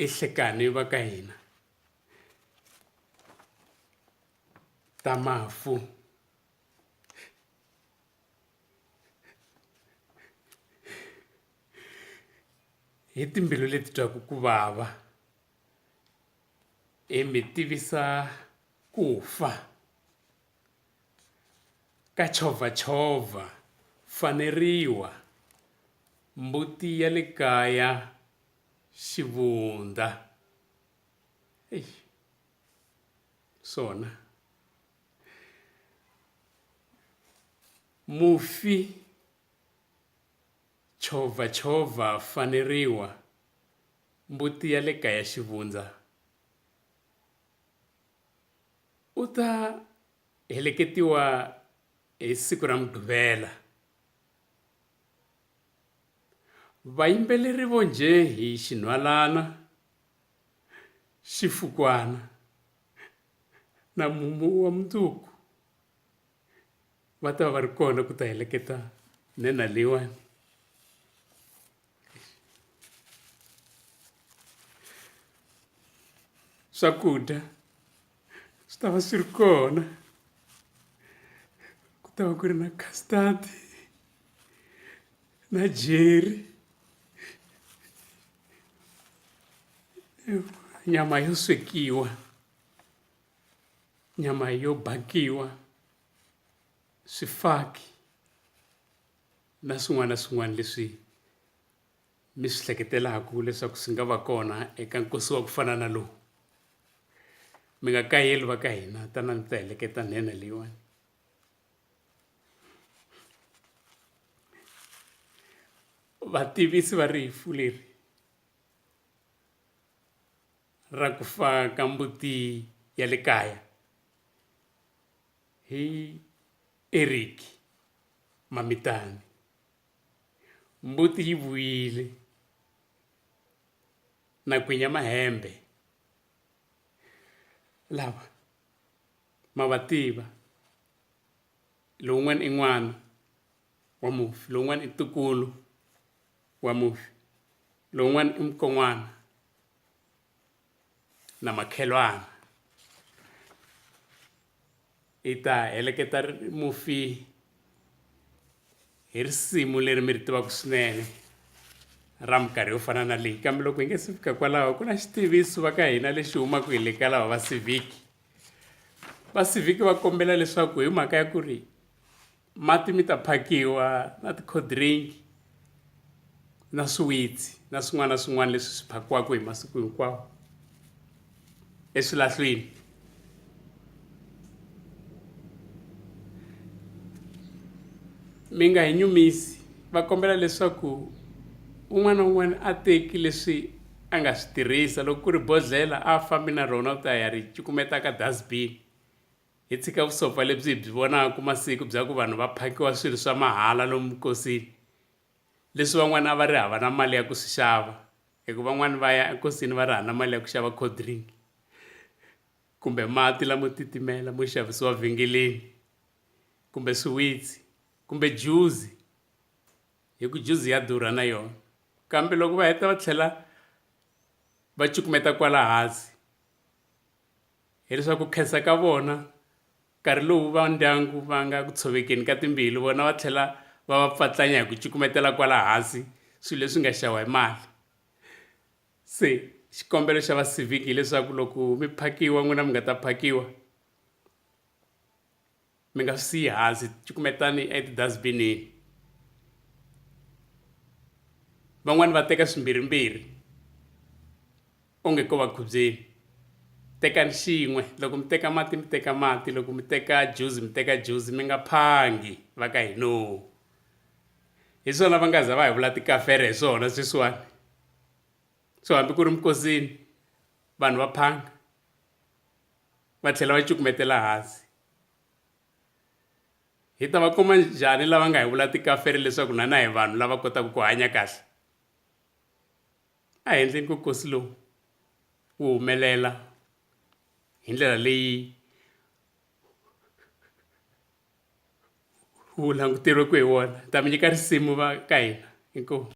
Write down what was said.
I hlekani va ka hina ta mafu. Hi timbilu leti twaku ku vava hi mi tivisa ku fa ka chovhachovha faneriwa mbuti ya le kaya xivundza eish swona mufi chovhachovha faneriwa mbuti ya le kaya xivundza u ta heleketiwa hi siku ra Mugqivela. Vayimbeleri vo njhe hi Xinhwalana, Xifukwana na Mumu wa Mundzuku va ta va va ri kona ku ta heleketa nhenha leyiwani. Swakudya swi ta va swi ri kona ku ta va ku ri na custard na jerry nyama yo swekiwa nyama yo bakiwa swifaki na swin'wana na swin'wana leswi mi swi hleketelaka leswaku swi nga va kona eka nkosi wa ku fana na lowu. Mi nga kayeli va ka hina tanani mi ta heleketa nhenha leyiwani. Vativisi va rifu leri ra ku fa ka mbuti ya le kaya hi Eric Mamitani. Mbuti yi vuyile na gwinya mahembe lava ma va tiva lowun'wana i n'wana wa mufi lowun'wana i ntukulu wa mufi lowun'wana i mukon'wana na makhelwani hi ta heleketa mufi hi risimu leri mi ri tivaka swinene ra minkarhi yo fana na leyi kambe loko hi nge se fika kwalaho ku na xitiviso va ka hina lexi humaka hi le ka lava va civic va civic va kombela leswaku hi mhaka ya ku ri mati mi ta phakiwa na ti-cold drink na swiwitsi na swin'wana na swin'wana leswi swi phakiwaka hi masiku hinkwawo eswilahlweni mi nga hi nyumisi va kombela leswaku un'wana na un'wana a teki leswi a nga swi tirhisa loko ku ri bodlhela a fambi na rona u ta ya ri cukumeta ka dustbin Hi tshika vusopfa lebyi hi byi vonaka masiku bya ku vanhu va phakiwa swilo swa mahala lomu minkosini, leswi van'wana a va ri hava na mali ya ku swi xava, hikuva van'wana va ya enkosini va ri hava na mali ya ku xava cold drink kumbe mati lamo titimela mo xavisiwa vhengeleni kumbe swiwitsi kumbe juzi hi ku juzi ya durha na yona kambe loko va heta va tlhela va cukumeta kwala hansi. Hileswaku ku khensa ka vona nkarhi lowu va ndyangu va nga ku tshovekeni ka timbilu vona va tlhela va va pfatlanya hi ku cukumetela kwala hansi swilo leswi nga xaviwa hi mali. Se xikombelo xa va civic hileswaku loko mi phakiwa n'wina mi nga ta phakiwa mi nga swi siyi hansi cukumetani eti-dustbin-ini. Van'wani va teka swimbirhimbirhi onge ko va nkhubyeni tekani xin'we loko mi teka mati mi teka mati loko mi teka juzi mi teka juzi mi nga phangi va ka hina hi swona va nga za va hi vula tikafere hi swona sweswiwani so hambi ku ri minkosini vanhu va phanga va tlhela va cukumetela hansi hi ta va kuma njhani lava nga hi vula tikafere leswaku na na hi vanhu lava kotaka ku hanya kahle a hi endleni ku nkosi lowu wu humelela hi ndlela leyi wu languteriweke hi wona ni ta mi nyika risimu va ka hina inkomu.